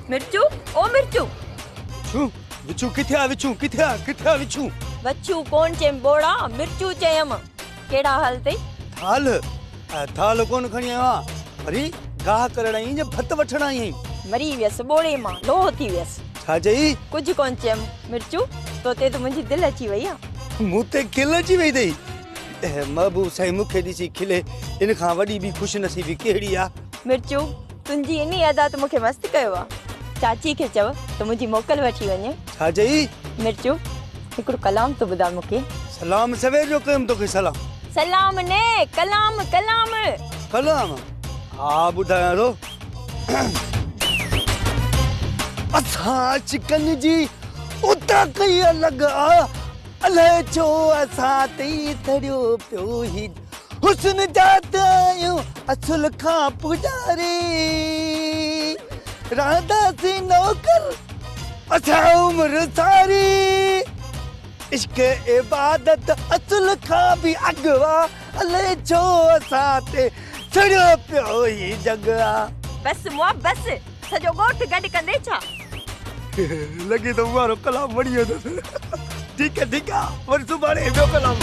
مرچو، او مرچو. وڇون، وڇون ڪٿي آ وڇون، ڪٿي آ، ڪٿي آ وڇون. وڇون ڪون چيم ٻوڙا، مرچو چيم. ڪهڙا حال اٿئي؟ ٿالهه، ٿالهه ڪونه کڻي آيو آهيان، وري گاهه ڪرڻ آئين يا ڀت وٺڻ آئين آهين؟ مري ويس ٻوڙي مان، لوهه ٿي ويس. ڇا چئي؟ ڪجهه ڪونه چيم مرچو، تو تي ته منهنجي دل اچي وئي آ. مون تي کل اچي وئي اٿئي؟ محبوب سائين مون کي ڏسي کلي، ان کان وڏي ٻي خوش نصيبي ڪهڙي آ؟ مرچو، تنهنجي انهي ادا ته مون کي مست ڪيو آ. چاچي کي چئو ته منهنجي موڪل وٺي وڃي. ڇا چئي؟ مرچو، هڪڙو ڪلام ته ٻڌاء مون کي. سلام سوير جو ڪيم توکي سلام. سلام نه، ڪلام، ڪلام. ڪلام؟ ها ٻڌايان ٿو. اسان عاشقن جي اتان ڪئي الڳ آ. الائي ڇو اسان تي ٿڙيو پيو هي حسن جا ته آهيون اصل کان پوڄاري رهنداسين نوڪر اسان عمر ساري عشق عبادت اصل کان به اڳ آ الائي ڇو اسان تي سڙيو پيو هي جڳ آ. بس مئا بس سڄو ڳوٺ گڏ ڪندين ڇا؟ لڳي ٿو وارو ڪلام وڻي ويو اٿس. ٺيڪ آ ٺيڪ آ وري سڀاڻي ٻيو ڪلام.